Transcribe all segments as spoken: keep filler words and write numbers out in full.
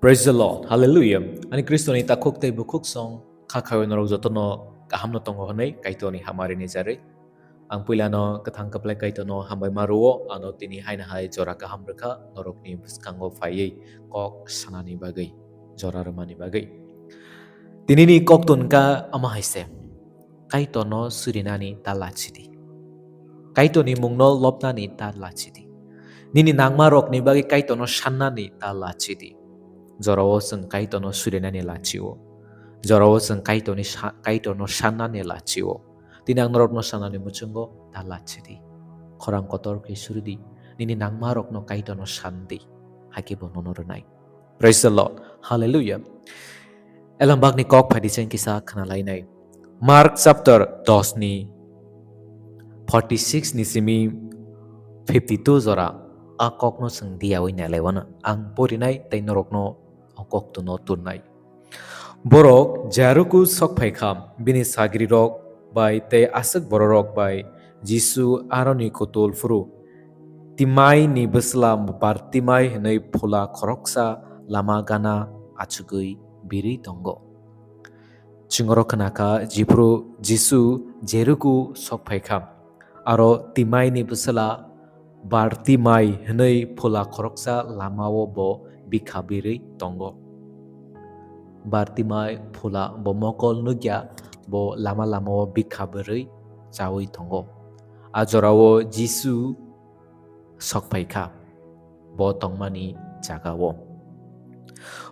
Praise the Lord. Hallelujah. Ani Kristoni takhuk tei bukhuk song kha khawi norok jotono kaham no tongo hwnwi Kaitorni hamari ni jarwi. Ang puilano kwthang kwplai Kaitorno hambai ma rwo, ano tini haino hai jora kaham rwkha norokni bwskango phaiwi kok sanani bagwi, jora rwmani bagwi. Tinini koktun ka ama hai se. Kaitorno surinani ta lachidi. Kaitorni mungno lobnani ta lachidi. Nini nangmarokni bagwi Kaitorno sannani ta lachidi. Jorao chwng Kaitorno surinani lachio. Jorao chwng Kaitorni sa-, Kaitorno sannani lachio. Tini ang norokno sanani muchungo ta lachidi. Khorang kotor khe suridi. Nini nangmarokno Kaitorno sandi. Hakhe bo nono rwnai. Praise the Lord. Hallelujah. Elambakni kok phaidi cheng kisa khna lainai. Mark chapter dos ni forty six ni simi fifty two jora a kokno chwng diyawi nailaiwano ang porinai tei norokno o koktuno turnai. Borok Jericho sok phaikha, bini sagrirok bai tei aswk bororok bai Jisu aroni kutul phuru Timai ni bwsla Bartimai hwnwi phola khoroksa lama gana achugwi birwi tongo. Chwngno khna kha, jephru Jisu Jericho sok phai kha, aro Timai ni bwsla Bartimai hwnwi phola khoroksa lama-o bo bikha birwi tongo. Bartimai phola bo mokol nukya, bo lama lama-o bikha birwi chawi tongo. A jorao Jisu sok phai kha, bo tongmani jagao.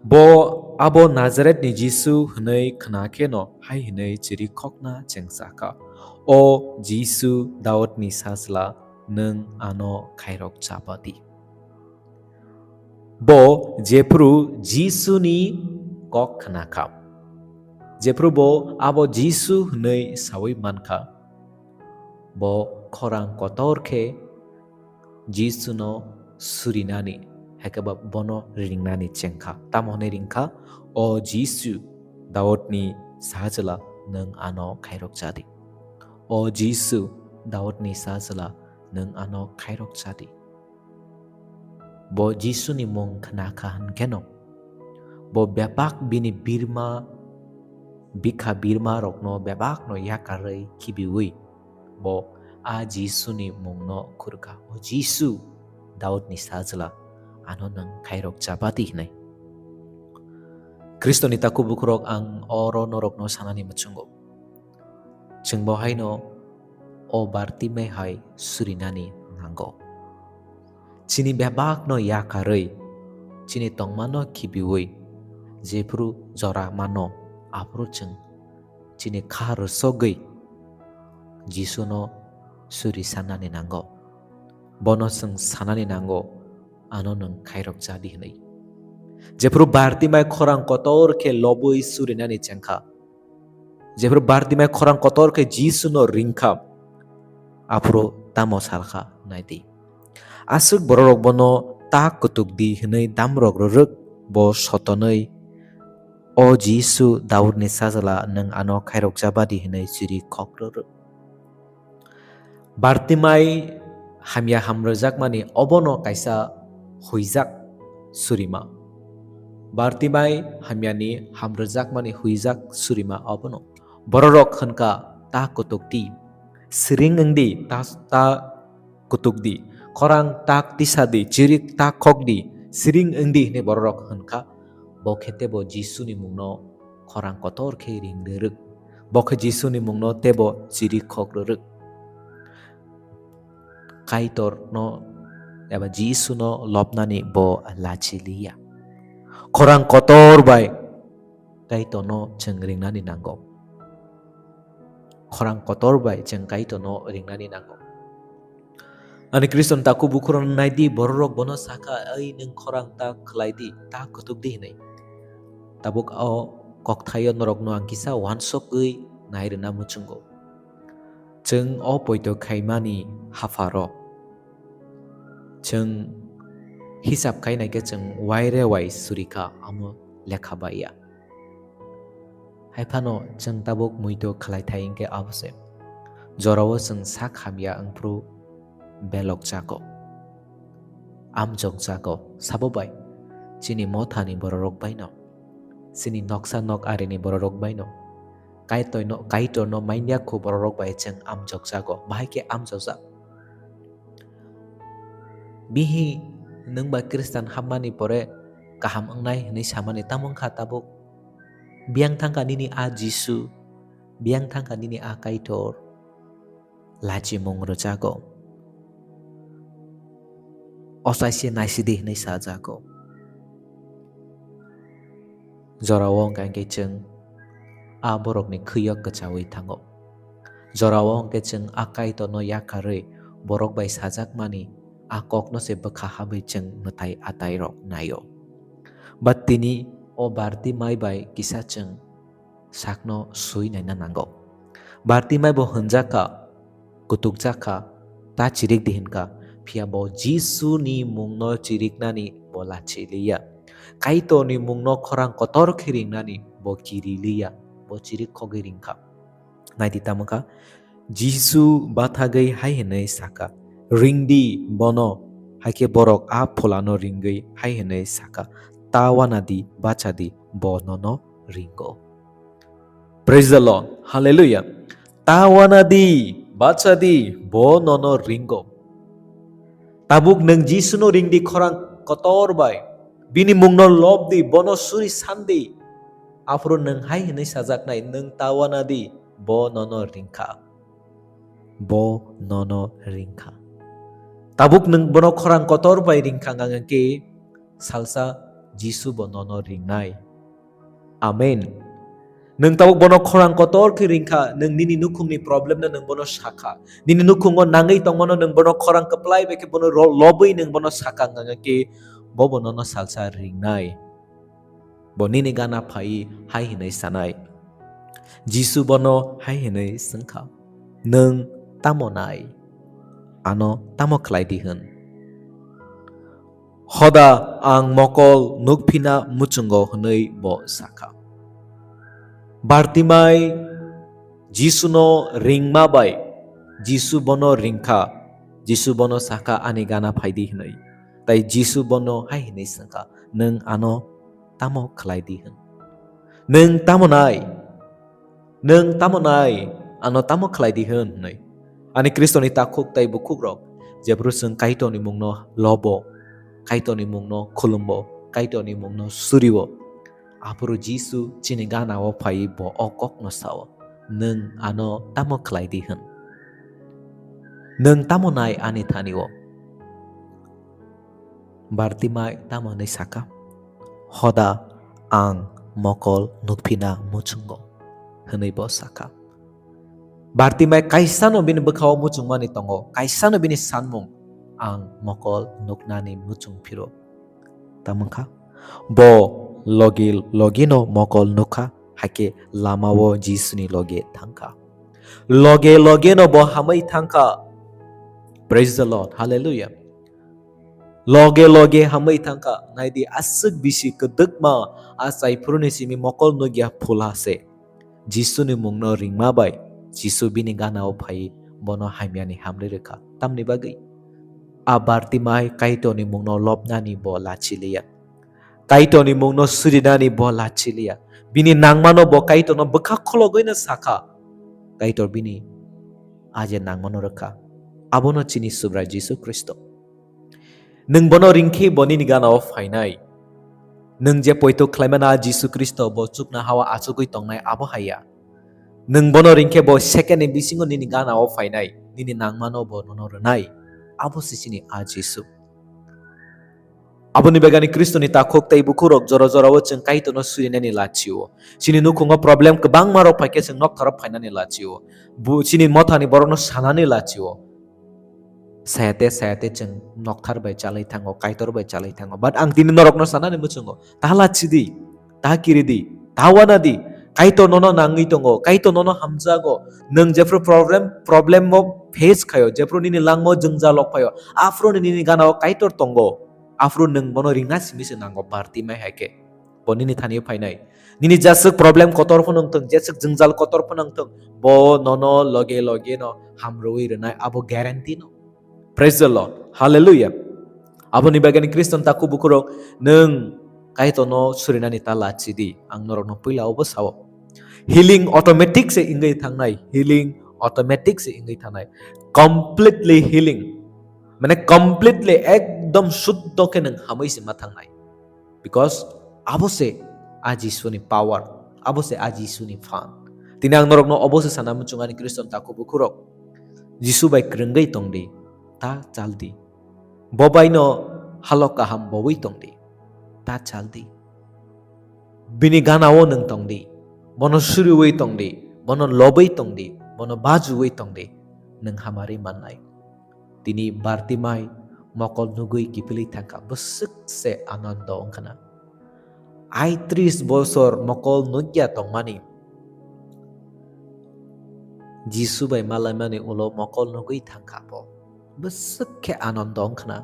Bo abo Nazaretni Jisu hwnwi khna kheno hai hwnwi chirikhokna chengsa kha, "O Jisu, Daudni Sajla, nwng ano khairok chaba di." Bo jephru Jisuni kok khna kha, jephru bo abo Jisu hwnwi sawi man kha, bo khorang kotor khe Jisuno surinani, hai khe ba bono ringnani chengkha. Tamo hwnwi ringkha, "O Jisu, Daudni Sajla, nwng ano khairok chadi. O Jisu, Daudni Sajla, nwng ano khairok chadi." Bo Jisuni mung khna kha hwnkheno, bo bebak bini birma, bikha birma rokno bebakno yakarwi khibiwi, bo a Jisuni mungno khurkha, "O Jisu, Daudni Sajla, ano nwng khairok chaba di," hwnwi. Khristoni takhuk bukhurok, ang oro norokno sanani muchungo. Chwngbo haino o Bartimai hai surinani nango. Chini bebakno yakarwi, chini tongmano khibiwi, jephru jora mano, aphuru chwng chini kha rwsogwi Jisuno suri sanani nango. Bono chwng sanani nango, "Ano nwng khairok chadi," hwnwi. Jephru Bartimai khorang kotor khe lobwi surinani chengkha, jephru Bartimai khorang kotor khe Jisuno ringkha, aphuru tamo salkha, naidi. Aswk bororok bono, "Ta kutuk di," hwnwi damrok rwrwk, bo sotonwi, "O Jisu, Daudni Sajla, nwng ano khairok chaba di," hwnwi chiri khok rwrwk. Bartimai hamya hamrwjakmani obono kaisa huijak surima. Bartimai hamyani hamrwjakmani huijak surima obono. Bororok hwnkha, "Ta kutuk di, siring wng di, ta, ta kutuk di, khorang tak tisa di, chirik tak khok di, siring wng di," hwnwi bororok hwnkha. Bo khe tebo Jisuni mungno khorang kotor khe ring rwrwk. Bo khe Jisuni mungno tebo chirik khok rwrwk. Kaitorno eba Jisuno lobnani bo lachi liya. Khorang kotor bai Kaitorno chwng ringnani nango. Khorang kotor bai chwng Kaitorno ringnani nango. Ani Khriston takhuk bukhurokno nai di, bororok bono sakha, "Ai, nwng khorang ta khlai di, ta kutuk di," hwnwi. Tabuk o kokthaio norokno ang kisa uansukgwi nai rwna muchungo. Chwng o poito khaimani hapharo chwng hisab khai nai khe chwng waire wai suri kha, omo lekha bai ya. Hai phano chwng tabuk muito khlai thai hwnkhe abo se. Jorao chwng sak hamya wngphru belok chago, amjok chago, sabo bai chini mothani bororok baino, chini noksa nok arini bororok baino, Kaitorno, Kaitorno manya kho bororok bai chwng amjokjago, bahai khe amjokjak. Bihi nwng bai Khristan hapmani pore kaham wngnai hwnwi samani tamo wngkha tabuk? Biyang thangkha nini a Jisu, biyang thangkha nini a Kaitor. Lachimung rwjago. Ochaise naisidi hwnwi sajago. Jorao hwnkha khe chwng a borokni khwio kwchaui thango. Jorao hwnkhe chwng a Kaitorno yakarwi borok bai sajakmani a kokno se bwkha habwi chwng mwtai atairok naio. Ba tini o Bartimai bai kisa chwng sakno swi naina nango. Bartimai bo hwnjakha, kutukjakha, ta chirik di hwnkha, phiya bo Jisuni mungno chiriknani bo lachi liya. Kaitorni mungno khorang kotor khe ringnani bo kiri liya, bo chirik khogwi ringkha. Naidi tamo kha, Jisu bathagwi hai hwnwi sakha, "Ring di bono." Hakhe borok a pholano ringwi hai hwnwi sakha, "Ta wana di, bacha di, bo nono ringo." Praise the Lord. Hallelujah. "Ta wana di, bacha di, bo nono ringo." Tabuk nwng Jisuno ring di khorang kotor bai. Bini mungno lob di, bono suri san di. Aphuru nwng hai hwnwi sajaknai, "Nwng ta wana di, bo nono ringkha." Bo nono ringkha. Tabuk nwng bono khorang kotor bai ringkha, hwnkha khe salsa Jisu bo nono ringnai. Amen. Nwng tabuk bono khorang kotor khe ringkha, nwng nini nukhungni problem no nwng bono sakha. Nini nukhungo nangwi tongmano nwng bono khorang kwplai bai khe bono ro-, lobwi nwng bono sakha, hwnkha khe bo bo nono salsa ringnai. Bo nini gana phaiwi hai hwnwi sanai. Jisu bono hai hwnwi swngkha, "Nwng tamo nai? Ano tamo khlai di hwn?" "Hoda ang mokol nukphina muchungo," hwnwi bo sakha. Bartimai Jisuno ringma bai, Jisu bono ringkha, Jisu bono sakha, "Ani gana phai di," hwnwi. Tai Jisu bono hai hwnwi swngkha, "Nwng ano tamo khlai di hwn? Nwng tamo nai? Nwng tamo nai? Ano tamo khlai di hwn?" hwnwi. Ani Khristoni takhuk tai bukhukrok, jephru chwng Kaitorni mungno lobo, Kaitorni mungno khulumbo, Kaitorni mungno suriwo, aphuru Jisu chini gana-o phaiwi bo o kokno sao, "Nwng ano tamo khlai di hwn? Nwng tamo nai ani thani-o?" Bartimai tamo hwnwi sakha, "Hoda ang mokol nukphina muchungo," hwnwi bo sakha. Bartimai kaisano bini bwkhao muchungmani tongo, kaisano bini sanmung, "Ang mokol nuknani muchung phiro." Tamo wngkha? Bo logi logino mokol nukha, hakhe lamao Jisuni logi thangkha. Loge logeno bo hamwi thangkha. Praise the Lord. Hallelujah. Loge loge hamwi thangkha. Naidi, aswk bisi kwdwkma a chaiphuruni simi mokol nukya phula se. Jisuni mungno ringma bai Jisu bini gana-o phaiwi bono hamyani hamri rwkha. Tamni bagwi? A Bartimai Kaitorni mungno lobnani bo lachiliya. Kaitorni mungno surinani bo lachiliya. Bini nangmano bo Kaitorno bwkha khologwino sakha. Kaitor bini a je nangmano rwkha. Abono chini Subrai Jisu Khristo. Nwng bono ringkhe bo nini gana-o phainai. Nwng je poito khlaimana Jisu Khristo bo chukna hawa achugwi tongnai abo haiya. Nwng bono ringkhe bo second ni bisingo nini gana-o phainai, nini nangmano bo nono rwnai. Abo se chini a Jisu. Aboni bagani Khristoni takhuk tei bukhukrok jora jorao chwng Kaitorno surinani lachio. Chini nukhungo problem kwbangma rok phaikhe chwng noktharo phainani lachio. Bu-, chini mothani borokno sanani lachio. Sayate, sayate chwng nokthar bai chalai thango, Kaitor bai chalai thango. But ang tini norokno sanani muchungo, ta lachidi, ta kiridi, ta wanadi, Kaitor nono nangwi tongo, Kaitor nono hamjago. Nwng jephru problem, problem o face khaio, jephru nini langmao jwngjal rok phaio, aphuru nini gana-o Kaitor tongo. Aphuru nwng bono ringna simi se nango, Bartimai hai khe. Bo nini thani-o phainai. Nini jeswk problem kotor phano wngthung, jeswk jwngjal kotor phano wngthung, bo nono loge loge no hamrwi rwnai, abo guarantee no. Praise the Lord. Hallelujah. Aboni bagani Khristan takhuk bukhukrok, nwng Kaitorno surinani ta lachi di. Ang norokno puila obo sao. Healing automatic se wngwi thangnai, healing automatic se wngwi thangnai. Completely healing. Mane completely ekdom suddho khe nwng hamwi se ma thangnai. Because abo se a Jisuni power, abo se a Jisuni phan. Tini ang norokno obo se sana muchung ani Khriston takhuk bukhurok. Jisu bai kwrwngwi tong di, ta chal di. Bo baino halok kaham bowi tong di, ta chal di. Bini gana-o nwng tong di, bono suriwi tong di, bono lobwi tong di, bono bajuwi tong di, nwng hamari mannai. Tini Bartimai mokol nugwi kiphilwi thangkha, bwswk se anando wngkhana. Aitris bosor mokol nukya tongmani Jisu bai malaimani ulo mokol nugwi thangkha bo. Bwswk khe anando wngkhana.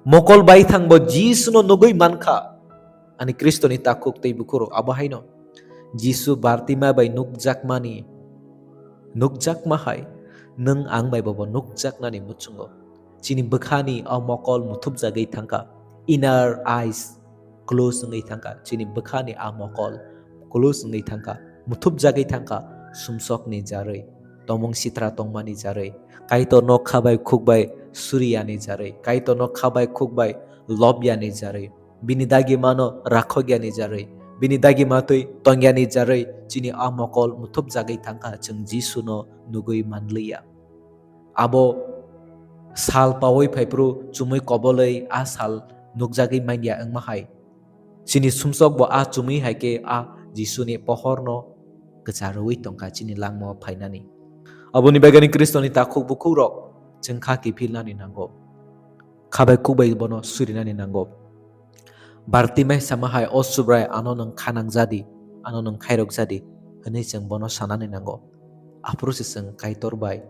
Mokol bai thangbo Jisuno nugwi mankha. Ani Khristoni takhuk tei bukhurok abo haino. Jisu Bartima bai nukjakmani, nukjakma hai, nwng ang bai bobo nukjaknani muchungo. Chini bwkhani o mokol muthupjagwi thangkha. Inner eyes close wngwi thangkha. Chini bwkhani a mokol close wngwi thangkha. Muthupjagwi thangkha sumsokni jarwi. Tomung sitra tongmani jarwi. Kaitorno khabai khukbai suriyani jarwi. Kaitorno khabai khukbai lobyani jarwi. Bini dagimano rakhokyani jarwi. Bini dagima twi tongyani jarwi. Chini a mokol muthupjagwi thangkha chwng Jisuno nugwi manliya. Abo sal pawi phaiphru chumui kobolwi a sal nukjagwi manya wngma hai. Chini sumsok bo a chumui hai khe a Jisuni pohorno kwcharwi tongkha chini langmao phainani. Aboni bagwi Khristoni takhuk bukhukrok chwng kha kiphilnani nango. Khabai khukbai bono surinani nango. Bartimai sama hai, "O Subrai, ano nwng khanang jadi, ano nwng khairok jadi," hwnwi chwng bono sanani nango. Aphuru se chwng Kaitor bai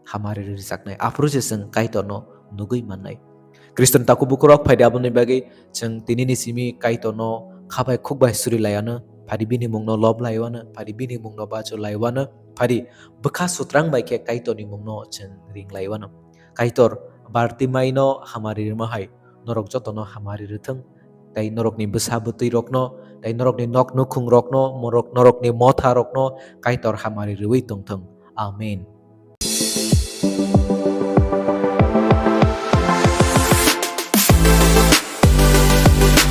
hamari rwjaknai, aphuru se chwng Kaitorno nugwi mannai. Khristan takhuk bukhurok phaidi aboni bagwi chwng tinini simi Kaitorno khabai khukbai suri laiwano, phaidi bini mungno lob laiwano, phaidi bini mungno bachu laiwano, phaidi bwkha sutrang bai khe Kaitorni mungno chwng ring laiwano. Kaitor Bartimaino hamari rwma hai norok jotono hamari rwthwng, tei norokni bwsa bwtwi rokno, tei norokni nok nukhung rokno, morok, norokni motha rokno Kaitor hamari rwui tongthwng. Amen.